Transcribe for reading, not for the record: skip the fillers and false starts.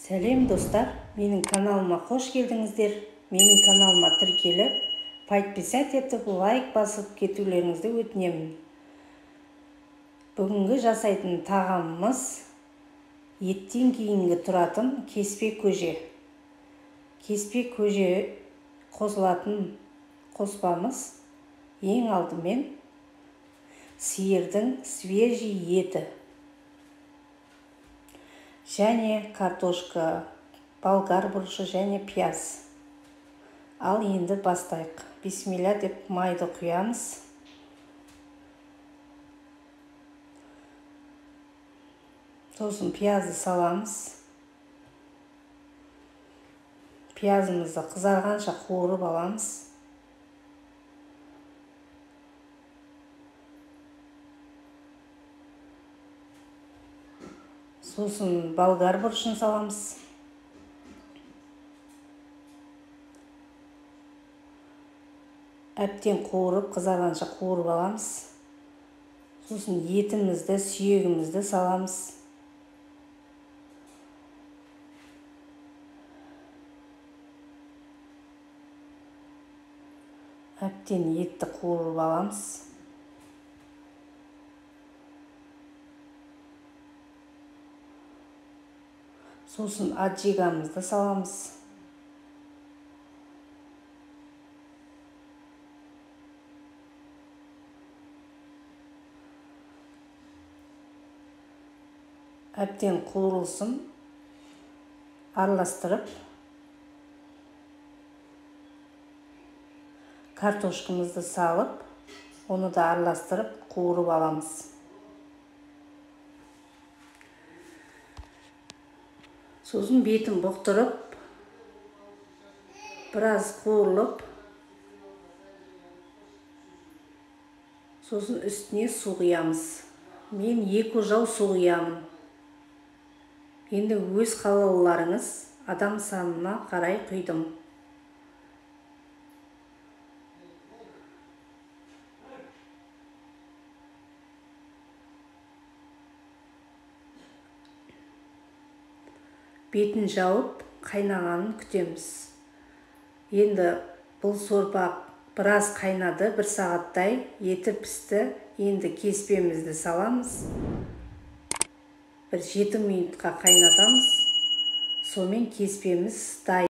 Сәлем достар, менің каналыма қош келдіңіздер. Менің каналыма тіркеліп, подписать етіп, лайк басып кетулеріңізді өтінемін. Бүгінгі жасайтын тағамымыз еттен кейінгі тұратын кеспе көже. Кеспе көже қосылатын қоспамыз ең алдымен сиырдың свежий еті және картошка, болгар бұрышы және пияз. Ал енді бастайық. Бисмилля деп майды құямыз. Сосын пиязды саламыз. Пиязымызды қызарғанша қуырып аламыз. Сосын болгар бұрышын саламыз. Әбден қуырып, қызарғанша қуырып аламыз. Сосын етімізді, сүйегімізді саламыз. Әбден етті қуырып аламыз. Сосын аджигамызды саламыз. Әбден қуырылсын, араластырып, картошкамызды салып, оны да араластырып қуырып аламыз. Сосын бетін бұқтырып, біраз қуырылып, сосын үстіне су құямыз. Мен 2 ожау су құямын. Енді өз қалауларыңыз, адам санына қарай құйдым. Бетін жауып, қайнағанын күтеміз. Енді бұл сорпа біраз қайнады, 1 сағаттай еті пісті. Енді кеспемізді саламыз. 1 7 минутқа қайнатамыз. Сонымен кеспеміз дайын.